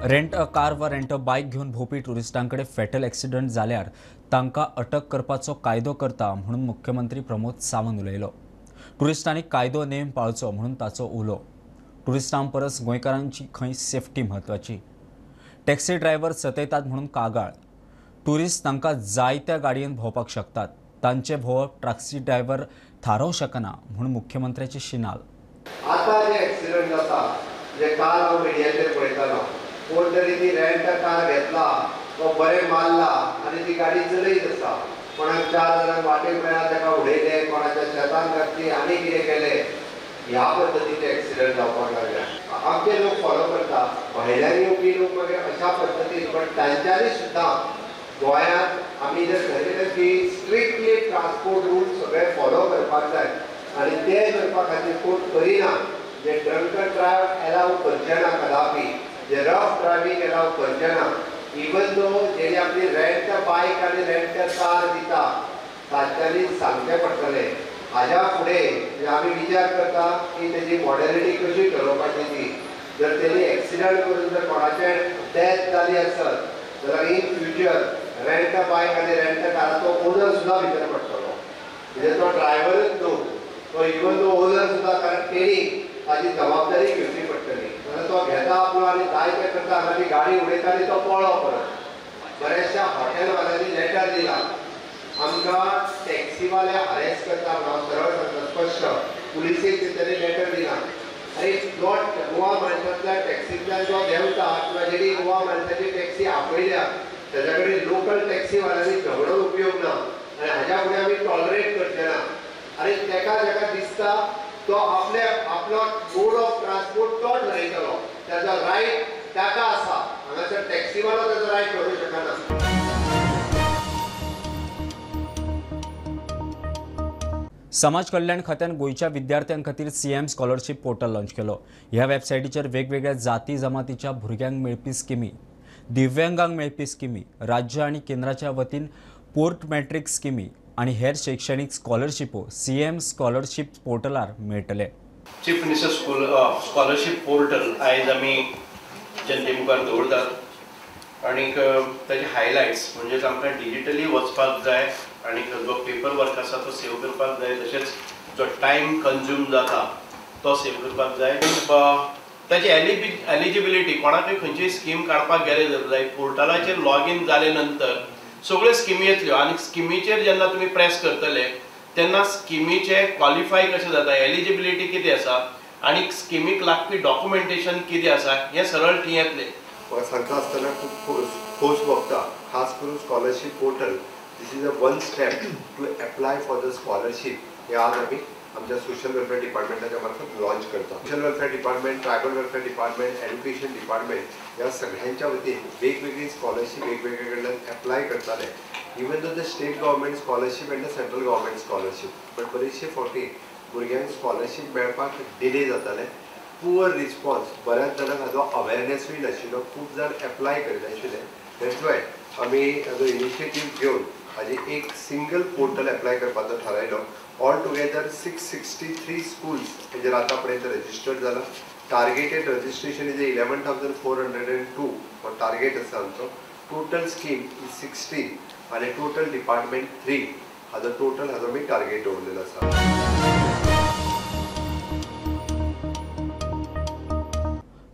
Rent a car वा rent a bike घेवन भोंवपी ट्युरिस्टां कडेन फेटल एक्सिडंट जाल्यार तांकां अटक करपाचो कायदो करता म्हणून मुख्यमंत्री प्रमोद सावंत उलयलो. ट्युरिस्टांनी कायदो नेम पाळचो म्हणून ताचो उलो. ट्युरिस्टां परस गोंयकारांची खंय सेफ्टी म्हत्वाची. टॅक्सी ड्रायव्हर सतयतात म्हणून कागाळ. ट्युरिस्ट तांकां जायत्या गाडयेन भोंवपाक शकतात, तांचे भोंवप टॅक्सी ड्रायव्हर थारोवंक शकना म्हणून मुख्यमंत्र्याची शिनाल. आता जे एक्सिडंट जाता जे काल हांव मिडियाचेर पळयतालो, कोण तरी ती रेंट कार घेतला, तो बरें मारला आनी ती गाडी चलयत आसा. कोणाक 4 जाणांक वाटेक मेळ्ळा ताका उडयले, कोणाच्या शेतान घातली आनी कितें केलें. ह्या पद्दतीचे एक्सिडंट जावपाक लागल्या. आमचे लोक फॉलो करता, भायल्यान येवपी लोक मागीर अशा पद्दतीन, पण तांच्यांनी सुद्दां गोंयांत आमी जर धरलें की स्ट्रिक्टली ट्रान्सपोर्ट रूल सगळे फॉलो करपाक जाय आनी ते करपा खातीर कोण करिना. जे ड्रंकन ड्रायव्ह एलाव करचे ना कदापी, जे रफ ड्रायव्हिंग एलाव करचे ना, इवन दो जेणी आपली रेंट बायक आनी रेंट कार दिता तांच्यांनी सांगचें पडटलें. हाज्या फुडें आमी विचार करता की तेजी मॉडेलिटी कशी ठरोवपाची ती. जर तेणी एक्सिडंट करून जर कोणाचें डेथ जाली आसत जाल्यार इन फ्युचर रेंट बायक आनी रेंट काराचो ओनर सुद्दां भितर पडटलो. म्हणजे तो ड्रायव्हरूच न्हू, तो इवन दो ओनर सुद्दां, कारण तेणी ताजी जबाबदारी घेवची पडटली. जाल्यार तो घेता आपलो आनी जाय तें करता, हांगा ती गाडी उडयता आनी तो पळ्ळो परत. बऱ्याचशा हॉटेलवाल्यांनी लेटर दिला आमकां, टॅक्सीवाले हरेस करता म्हणून. हांव सरळ सांगता स्पश्ट, पुलिसेक तेंच्यांनी लेटर दिला. आनी जो गोवा माणसांतल्या टॅक्सींतल्यान जो देंवता किंवा जेणी गोवा माणसाची टॅक्सी आपयल्या तेज्या कडेन लोकल टॅक्सीवाल्यांनी झगडोन उपयोग ना आनी हाज्या फुडें आमी टॉलरेट करचे ना. आनी तेका जेका दिसता तो आपले आपलो मोड ऑफ ट्रान्सपोर्ट तो ठरयतलो, त्याचो रायट ताका आसा. हांगासर टॅक्सीवालो ताचो रायट करूंक शकना. समाज कल्याण खात्यान गोंयच्या विद्यार्थ्यां खातीर सीएम स्कॉलरशीप पोर्टल लॉन्च केलो. ह्या वेबसायटीचेर वेगवेगळ्या जाती जमातीच्या भुरग्यांक मेळपी स्किमी, दिव्यांगांक मेळपी स्किमी, राज्य आनी केंद्राच्या वतीन पोर्ट मॅट्रीक स्किमी आनी हेर शैक्षणीक स्कॉलरशिपो सीएम स्कॉलरशीप पोर्टलार मेळटले. चीफ मिनिस्टर स्कॉलरशीप पोर्टल आयज आमी जनते मुखार दवरतात आनीक ताचे हायलायट्स म्हणजेच आमकां डिजिटली वचपाक जाय आनीक जो पेपर वर्क आसा तो सेव करपाक जाय, तशेंच जो टायम कंज्यूम जाता तो सेव करपाक जाय. ताची एलिजिबिलिटी कोणाकूय खंयचीय स्कीम काडपाक गेले जाय, पोर्टलाचेर लॉगीन जाले नंतर सगळ्यो स्किमी येतल्यो आनी स्किमीचेर जेन्ना तुमी प्रेस करतले तेन्ना स्किमीचे क्वॉलिफाय कशें जाता, एलिजिबिलिटी कितें आसा आनी स्किमीक लागपी डॉक्युमेंटेशन कितें आसा हें सरळ थंय येतलें. म्हाका सांगता आसतना खूब खोस भोगता, खास करून scholarship portal. This is a one step to apply for the scholarship. हे आज आमी आमच्या सोशल वेलफेअर डिपार्टमेंटाच्या मार्फत लॉन्च करता. Social welfare department, tribal welfare department, education department ह्या सगळ्यांच्या वतीन वेगवेगळी स्कॉलरशीप वेगवेगळे कडल्यान एप्लाय करताले. Even though the state government scholarship and the central government scholarship, but बरेचशे फावटी भुरग्यांक स्कॉलरशीप मेळपाक डिले जाताले. पुअर रिस्पॉन्स, बऱ्याच जाणांक हाजो अवेरनेसूय नाशिल्लो, खूब जाण एप्लाय करिनाशिल्ले. That's why आमी हाजो इनिशिएटीव घेवन हाजी एक सिंगल पोर्टल एप्लाय करपाचो थारायलो. ऑल टुगेदर 663 स्कूल्स हेजेर आतां पर्यंत रजिस्टर्ड जाला. टार्गेटेड रजिस्ट्रेशन is 11,402 हो टार्गेट आसा आमचो. टोटल स्कीम is 16 आनी टोटल डिपार्टमेंट 3 हाजो टोटल हाजो आमी टार्गेट दवरलेलो आसा.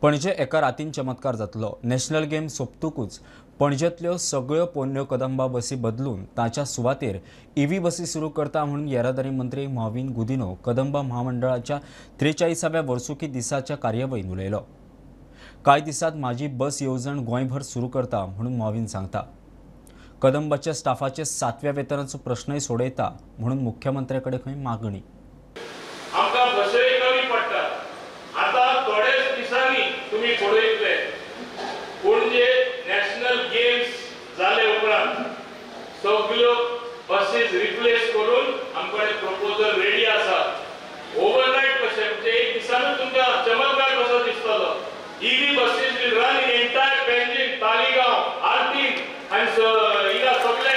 पणजे एका रातीन चमत्कार जातलो. नॅशनल गेम सोंपतकूच पणजेंतल्यो सगळ्यो पोन्न्यो कदंबा बसी बदलून ताच्या सुवातेर ईव्ही बसी सुरू करता म्हणून येरादारी मंत्री मॉवीन गुदिन्हो कदंबा महामंडळाच्या 43व्या वर्सुकी दिसाच्या कार्यावळीन उलयलो. कांय दिसांत माझी बस येवजण गोंयभर सुरू करता म्हणून मॉवीन सांगता. कदंबाच्या स्टाफाचे 7व्या वेतनाचो प्रश्नय सोडयता म्हणून मुख्यमंत्र्याकडे खंय मागणी. सगळ्यो बसीस रिप्लेस करून आमकडे प्रपोजल रेडी आसा. ओवरनायट कशें म्हणजे एक दिसानूच तुमकां चमत्कार कसो दिसतलो. EV buses will run in entire Panjim, Taleigao, Altinho आनी हिंगा सगळे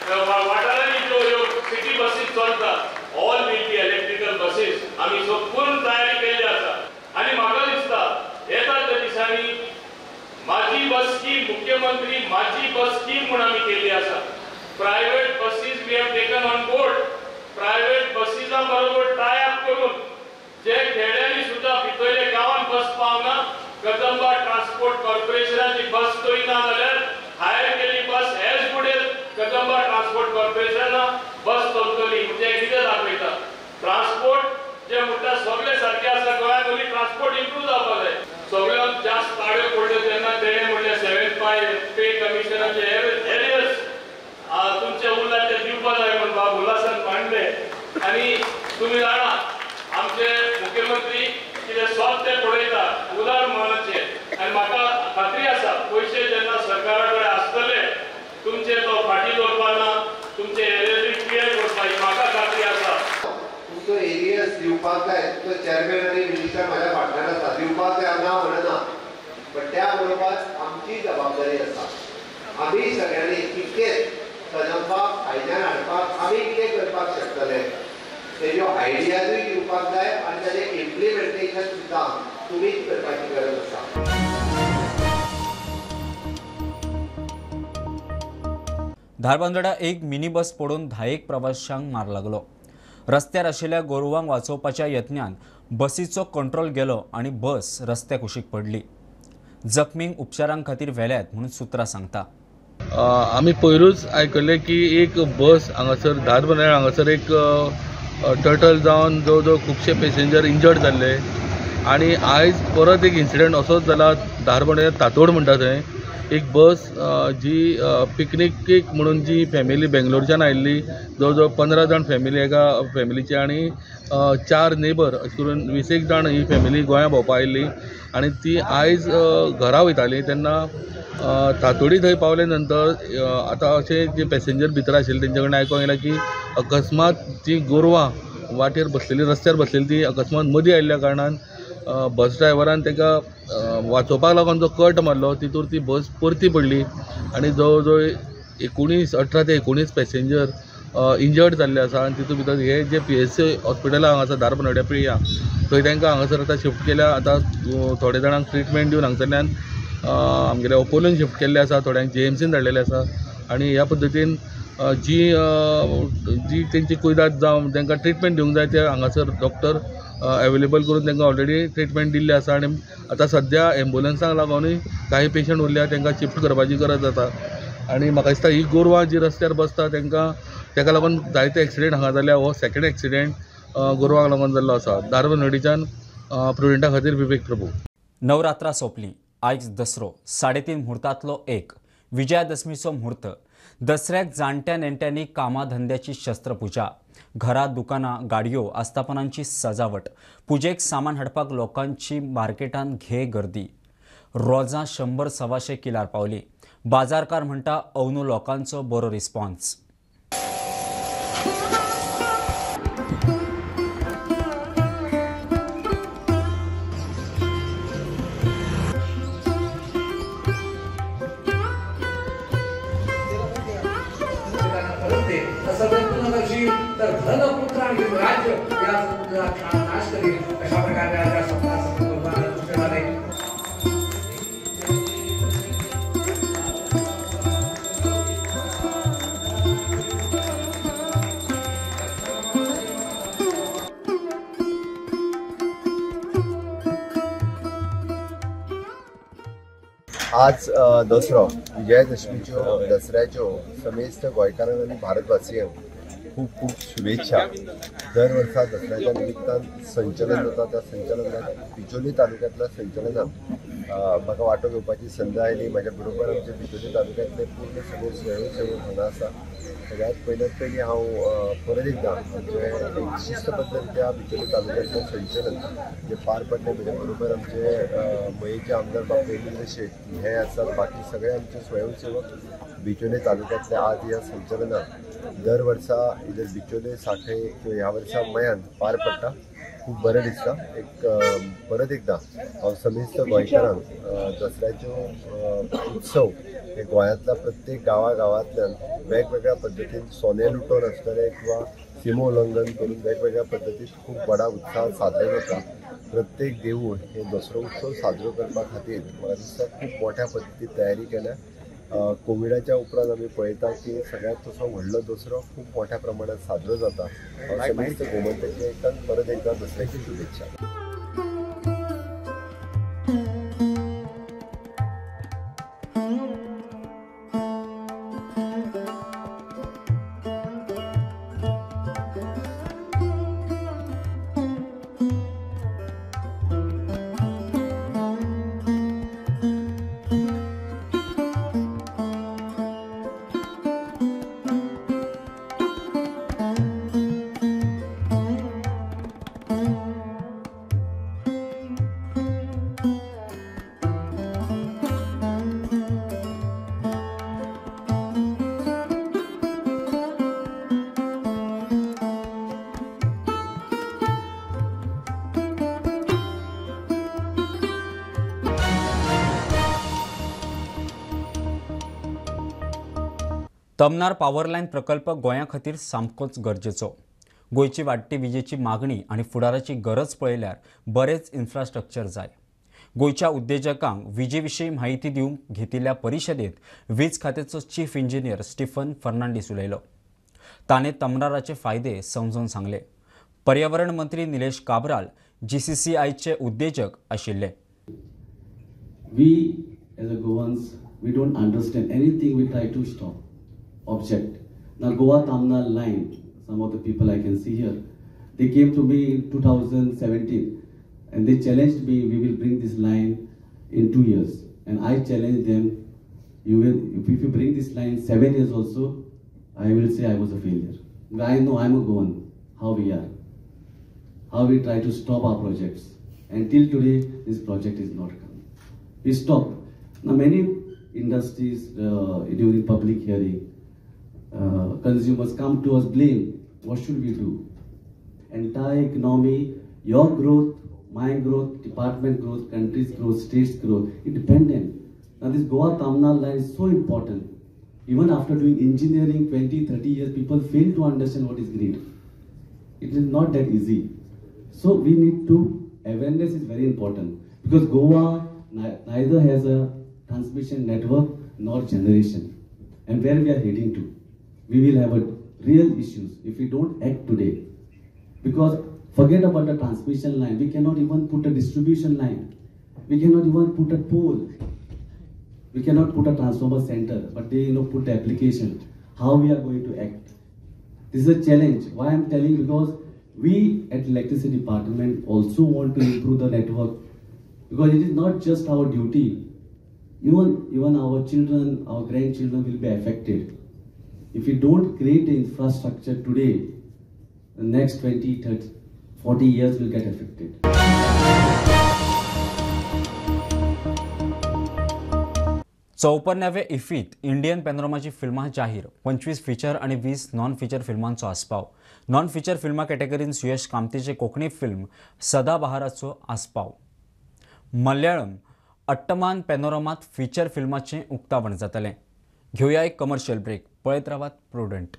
वाठारांनी ज्यो ह्यो सिटी बसीस चलता all will be electrical buses. आमी संपूर्ण तयारी केल्ली आसा आनी म्हाका दिसता येता त्या दिसांनी माझी बस स्कीम, मुख्यमंत्री माझी बस स्कीम म्हूण आमी केल्ली आसा. Private buses we have taken on board. Private बसीजां बरोबर टाय अप करून जे खेड्यांनी सुद्दां भितरले गांवांत बस पावना, कदंबा ट्रान्सपोर्ट कॉर्पोरेशनाची बस तरी ना जाल्यार हायर केल्ली bus as good as Kadamba transport कॉर्पोरेशना बस चलतली. म्हणजे कितें दाखयता, ट्रान्सपोर्ट जे म्हणटा सगळे सारके आसा गोंयांत, ओन्ली ट्रान्सपोर्ट इम्प्रूव जावपाक जाय. सगळ्यांत जास्त ताळ्यो पडल्यो तेन्ना तेणें म्हणलें 7.5 पे कमिशनाचे एरियर्स तुमचे उरला ते दिवपा जाय म्हूण बाब उल्हासान मांडले. आनी तुमी जाणा आमचे मुख्यमंत्री कितें स्वत ते पळयता उदार मनाचे, आनी म्हाका खात्री आसा पयशे जेन्ना सरकारा कडेन आसतले तुमचे तो फाटीं दवरपाना, तुमचे एरियर्स क्लियर करपाची म्हाका खात्री आसा. तुमचो एरियर्स दिवपाक जाय, तुमचो चेअरमॅन आनी मिनिस्टर म्हाज्या फाटल्यान आसा, दिवपाक जाय ना म्हणना, पण त्या बरोबर आमची जबाबदारी आसा. आमी सगळ्यांनी तितकेच कदंबा फायद्यान हाडपाक आमी कितें करपाक शकतले तेज्यो आयडियाजूय दिवपाक जाय आनी ताजें इम्प्लिमेंटेशन सुद्दां तुमीच करपाची गरज आसा. धारबांदोडा एक मिनी बस पडून 10 प्रवाशांक मार लागलो. रस्त्यार आशिल्ल्या गोरवांक वाचोवपाच्या यत्नान बसीचो कंट्रोल गेलो आनी बस रस्त्या कुशीक पडली. जखमींक उपचारां खातीर व्हेल्यात म्हणून सूत्रां सांगता. आमी पयरूच आयकलें की एक बस हांगासर धारबांदोड्या हांगासर एक टर्टल जावन जवळ जवळ खुबशे पेसेंजर इंजर्ड जाल्ले आनी आयज परत एक इन्सिडंट असोच जाला. धारबांदोड्या तातोड म्हणटा थंय एक बस जी पिकनिकेक म्हणून जी फॅमिली बेंगलोरच्यान आयिल्ली, जवळ जवळ 15 जाण फॅमिली एका फॅमिलीची आनी 4 नेबर अशें करून 20 जाण ही फॅमिली गोंया भोंवपा आयिल्ली आनी ती आयज घरा वयताली तेन्ना तातोडी थंय पावले नंतर आतां अशें जे पॅसेंजर भितर आशिल्ले तेंचे कडल्यान आयकोंक येयलां की अकस्मात जी गोरवां वाटेर बसलेली, रस्त्यार बसलेली ती अकस्मात मदीं आयिल्ल्या कारणान बस ड्रायव्हरान ताका वाचोवपाक लागून जो कट मारलो तितूर ती बस परती पडली आनी जवळ जवळ 18 ते 19 पॅसेंजर इंजर्ड जाल्ले आसा. आनी तितून भितर हे जे PHC हॉस्पिटला हांगा आसा धारबांदोड्या पिळयां थंय तांकां हांगासर आतां शिफ्ट केल्या. आतां थोडे जाणांक ट्रिटमेंट दिवन हांगसरल्यान आमगेल्या ओपोलोन शिफ्ट केल्ले आसा, थोड्यांक JMCन धाडलेले आसा आनी ह्या पद्दतीन जी जी तेंची कुयदाद जावं तांकां ट्रिटमेंट दिवंक जाय ते हांगासर डॉक्टर अवेलेबल करून तांकां ऑलरेडी ट्रिटमेंट दिल्ली आसा. आनी आतां सद्या एम्बुलन्सांक लागूनय कांय पेशंट उरल्या तांकां शिफ्ट करपाची गरज आसा. आनी म्हाका दिसता ही गोरवां जी रस्त्यार बसता तांकां ताका लागून जायते एक्सिडेंट हांगा जाल्या. हो सेकंड एक्सिडेंट गोरवांक लागून जाल्लो आसा. धारबांदोडेच्यान प्रुडंटा खातीर विवेक प्रभू. नवरात्रां सोंपली, आयज दसरो. 3.5 मुहूर्तांतलो एक विजयादशमीचो मुहूर्त. दसऱ्याक जाणट्या नेणट्यांनी कामाधंद्याची शस्त्रपुजा, घरां, दुकानां, गाडयो, आस्थापनांची सजावट, पुजेक सामान हाडपाक लोकांची मार्केटांत घे गर्दी. रोजां 100-125 किलार पावली. बाजारकार म्हणटा अवनू लोकांचो बरो रिस्पॉन्स. तर धन, पुत्र आणि राज्य या समुद्राचा नाश करील अशा प्रकारे त्या स्वप्नात तुष्ट झाले. आज दसरो विजयादशमीच्यो दसऱ्याच्यो समेस्त गोंयकारांक आनी भारतवासियांक खूब खूब शुभेच्छा. दर वर्सा दसऱ्याच्या निमित्तान संचलन जाता. त्या संचलनात बिचोली तालुक्यांतल्या संचलनात म्हाका वांटो घेवपाची संद आयली. म्हाज्या बरोबर आमचे बिचोली तालुक्यांतले पूर्ण सगळे स्वयंसेवक हांगा आसा. सगळ्यात पयल्यात पयलीं हांव परत एकदां आमचे एक शिस्तबद्ध रित्या बिचोली तालुक्यांतलें संचलन जें पार पडलें, म्हज्या बरोबर आमचे मयेचे आमदार बाब रवींद्र शेट हे आसात, बाकी सगळे आमचे स्वयंसेवक बिचोले तालुक्यांतले आज ह्या संचलनात दर वर्सा इधर बिचोले साखळे किंवा ह्या वर्सा मयान पार पडटा. खूब बरें दिसता. एक परत एकदां हांव समेस्त गोंयकारांक दसऱ्याच्यो उत्सव हे गोंयांतल्या प्रत्येक गांवागांवांतल्यान वेगवेगळ्या पद्दतीन सोने लुटोन आसतले किंवा सीमोल्लंघन करून वेगवेगळ्या पद्दतीन खूब व्हडा उत्साहात साजरे जाता. प्रत्येक देवूळ हे दसरो उत्सव साजरो करपा खातीर म्हाका दिसता खूब मोठ्या पद्दतीन तयारी केल्या. कोविडाच्या उपरांत आमी पळयता की सगळ्यांत तसो व्हडलो दसरो खूब मोठ्या प्रमाणात साजरो जाता. समेस्त गोमंतकांक परत एकदा दसऱ्याची शुभेच्छा. तमनार पावर लायन प्रकल्प गोंया खातीर सामकोच गरजेचो. गोंयची वाडटी विजेची मागणी आनी फुडाराची गरज पळयल्यार बरेंच इन्फ्रास्ट्रक्चर जाय. गोंयच्या उद्देजकांक विजे विशीं म्हायती दिवंक घेतिल्ल्या परिशदेंत वीज खात्याचो चीफ इंजिनियर स्टीफन फर्नांडीस उलयलो. ताणें तमनाराचे फायदे समजून सांगले. पर्यावरण मंत्री निलेश काब्राल GCCIचे उद्देजक आशिल्ले. We as a Goans, we don't understand anything, we try to stop. Object. Now Goa Tamnar line, some of the people I can see here, they came to me in 2017 and they challenged me, we will bring this line in 2 years. And I challenged them, you will, if you bring this line 7 years also, I will say I was a failure. I know I'm a Goan, how we are, how we try to stop our projects. And till today, this project is not coming. We stop. Now many industries during public hearing, consumers come to us, blame, what should we do? Entire economy, your growth, my growth, department growth, country's growth, state's growth, independent. Now this Goa Tamnar line is so important. Even after doing engineering 20, 30 years, people fail to understand what is grid. It is not that easy. So we need to, awareness is very important, because Goa neither has a transmission network nor generation. And where we are heading to, we will have a real issues if we don't act today. Because forget about the transmission line, we cannot even put a distribution line, we cannot even put a pole, we cannot put a transformer center, but they put the application. How we are going to act? This is a challenge. Why I am telling, because we at electricity department also want to improve the network, because it is not just our duty. Even our children, our grandchildren will be affected. If we don't create the infrastructure today, the next 20, 30, 40 years will get affected. 54व्या इफीत Indian पॅनोरमाची फिल्मां जाहीर. 25 feature आनी 20 non feature फिल्मांचो आस्पाव. Non feature फिल्मां कॅटेगरीन सुयश कामतीचे Konkani film सदाबहाराचो आस्पाव. Malayalam अट्टमान पॅनोरमात feature फिल्माचें उक्तावण जातलें. घेवया एक कमर्शियल ब्रेक. पळयत रावात प्रुडंट.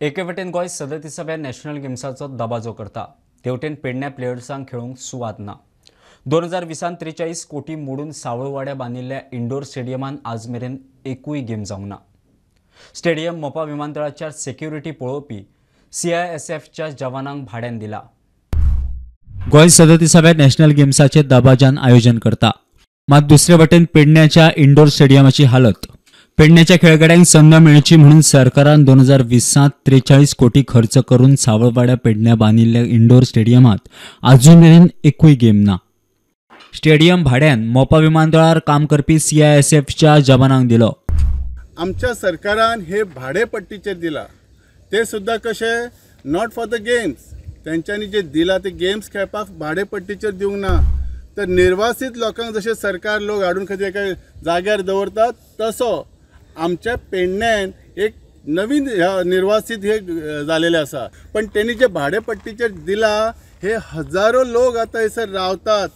एके वटेन गोंय 37व्या नॅशनल गेम्साचो दबाजो करता, तेवटेन पेडण्या प्लेयर्सांक खेळूंक सुवात ना. 2020 43 कोटी मोडून सावळवाड्या बांदिल्ल्या इंडोर स्टेडियमान आज मेरेन एकूय गेम जावंक ना. स्टेडियम मोपा विमानतळाच्या सेक्युरिटी पळोवपी CISFच्या जवानांक भाड्यान दिला. गोंय 37व्या नॅशनल गेम्साचे दबाजान आयोजन करता, मात दुसरे वटेन पेडण्याच्या इंडोर स्टेडियमाची हालत. पेडण्याच्या खेळगड्यांक संद मेळची म्हणून सरकारान 2020 43 कोटी खर्च करून सावळवाड्या पेडण्या बांदिल्ल्या इंडोर स्टेडियमात आजून मेरेन एकूय गेम ना. स्टेडियम भाड्यान मोपा विमानतळार काम करपी CISFच्या जवानांक दिलो. आमच्या सरकारान हे भाडेपट्टीचेर दिला, ते सुद्दां कशें not for the games, तेंच्यांनी जे दिला ते गेम्स खेळपाक भाडेपट्टीचेर दिवंक ना. तर निर्वासित लोकांक जशें सरकार लोक हाडून खंय एका जाग्यार दवरतात, तसो आमच्या पेडण्यान एक नवीन निर्वासित हे जालेले आसा. पण तेणी जे भाडेपट्टीचेर दिला हे हजारो लोक आतां थंयसर रावतात.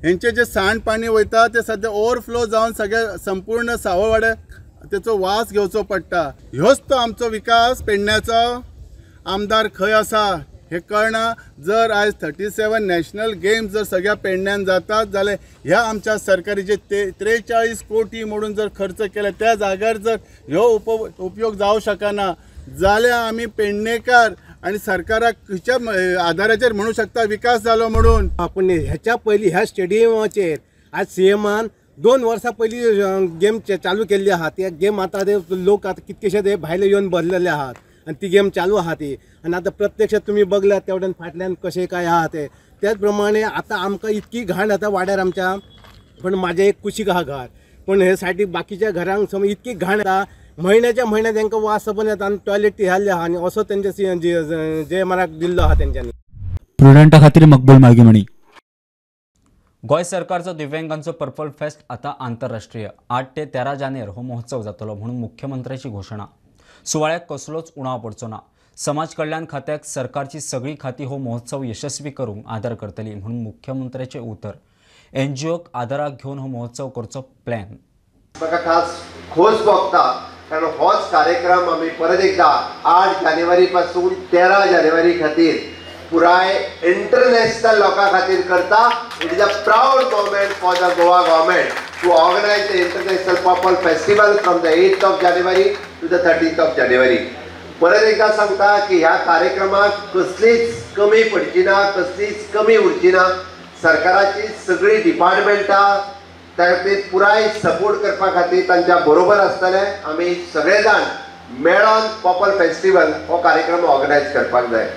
हेंचे जे सांड पाणी वयता ते सद्या ओवरफ्लो जावन सगळे संपूर्ण सावयवाड्याक तेचो वास घेवचो पडटा. ह्योच तो आमचो विकास पेडण्याचो. आमदार खंय आसा हें कळना. जर आयज 37 नॅशनल गेम्स जर सगळ्या पेडण्यान जातात जाल्यार ह्या आमच्या सरकारी जे 43 कोटी म्हणून जर खर्च केले त्या जाग्यार जर ह्यो उपयोग जावं शकना जाल्यार आमी पेडणेकार आनी सरकाराक खंयच्या आधाराचेर म्हणू शकता विकास जालो म्हणून. पूण ह्याच्या पयलीं ह्या स्टेडियमाचेर आज सीएमान 2 वर्सां पयलीं गेम चालू केल्ली आहा. ते गेम आतां ते लोक आतां कितकेशे ते भायले येवन भरलेले आहात आनी ती गेम चालू आहा ती. आनी आतां प्रत्यक्ष तुमी बगल्यात तेवटेन फाटल्यान कशें काय आहा ते. त्याच प्रमाणे आतां आमकां इतकी घाण जाता वाड्यार आमच्या, पण म्हाजें एक कुशीक आहा घर, पूण हे सायडीक बाकीच्या घरांक समज इतकी घाण येता म्हयन्याच्या म्हयन्या तांकां वास पण येता आनी टॉयलेट ती घाल्ली आहा आनी असो तेंचे जे मराक दिल्लो आहा तेंच्यांनी. प्रुडंटा खातीर मकबूल मालगीमणी. गोंय सरकारचो दिव्यांगांचो पर्पल फेस्ट आतां आंतरराष्ट्रीय 8 ते 13 जानेर हो महोत्सव जातलो म्हणून मुख्यमंत्र्याची घोशणा. सुवाळ्याक कसलोच उणाव पडचो ना. समाज कल्याण खात्याक सरकारची सगळी खाती हो महोत्सव यशस्वी करूंक आदार करतली म्हणून मुख्यमंत्र्याचे उतर. एनजीओक आदाराक घेवन हो महोत्सव करचो प्लॅन. म्हाका खास खोस भोगता कारण होच कार्यक्रम आमी परत एकदा 8 जानेवारी पासून 13 जानेवारी खातीर पुराय इंटरनॅशनल लोकां खातीर करता. It is a proud moment for the Goa government to organise the international purple festival from the 8th of January to the 13th of January. परत एकदा सांगता की ह्या कार्यक्रमाक कसलीच कमी पडची ना, कसलीच कमी उरची ना. सरकाराची सगळीं डिपार्टमेंटां त्या पुराय सपोर्ट करपा खातीर तांच्या बरोबर आसतले. आमी सगळे जाण मेळोन पर्पल फेस्टिवल हो कार्यक्रम ऑर्गनायज करपाक जाय.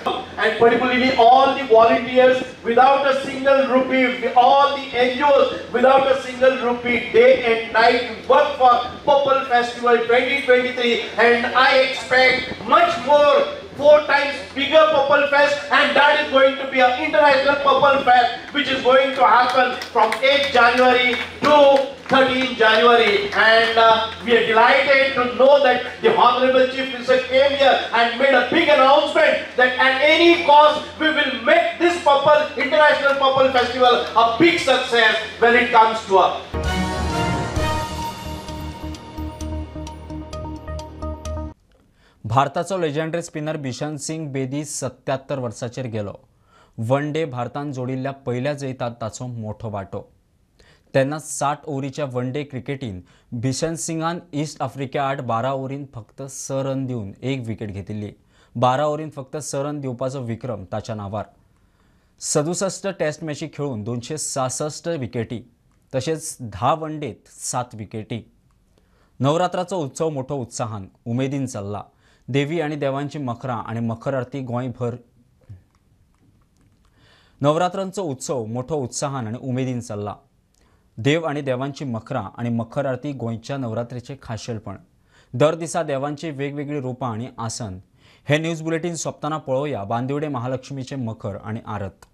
And particularly all the volunteers without a single rupee, all the NGOs without a single rupee, day and night work for Purple Festival 2023, and I expect much more, 4 times bigger Purple Fest, and that is going to be an international Purple Fest which is going to happen from 8 January to 13 January. And we are delighted to know that the Honorable Chief Minister came here and made a big announcement that at any cost we will make this Purple International Purple Festival a big success when it comes to us. भारताचो लेजंडरी spinner Bishan Singh Bedi 77 वर्सांचेर गेलो. One day भारतान जोडिल्ल्या पयल्या जैतात ताचो मोठो वांटो. तेन्ना 60 ओव्हरीच्या one day क्रिकेटीन Bishan सिंगान east आफ्रिके आड 12 ओव्हरीन फक्त 6 रन दिवन 1 विकेट घेतिल्ली. 12 ओव्हरीन फक्त 6 रन दिवपाचो विक्रम ताच्या नांवार. 67 टेस्ट मॅची खेळून 266 विकेटी तशेंच 10 वन डेत 7 विकेटी. नवरात्राचो उत्सव मोठो उत्साहान उमेदीन चल्ला. देवी आनी देवांची मखरां आनी मखर आरती गोंयभर. नवरात्रांचो उत्सव मोठो उत्साहान आनी उमेदीन चल्ला. देव आनी देवांची मखरां आनी मखर आरती गोंयच्या नवरात्रेचें खाशेलपण. दर दिसा देवांची वेगवेगळी रुपां आनी आसन. हे न्यूज बुलेटीन सोंपतना पळोवया बांदिवडे महालक्ष्मीचें मखर आनी आरत.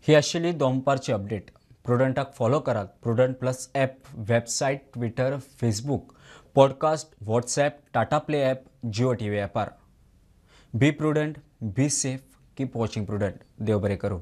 ही आशिल्ली दोनपारची अपडेट. प्रुडंटाक फॉलो करात. Prudent plus app, website, Twitter, Facebook, podcast, WhatsApp, Tata Play app, Jio TV ॲपार. Be prudent, be safe, keep watching Prudent. देव बरें करूं.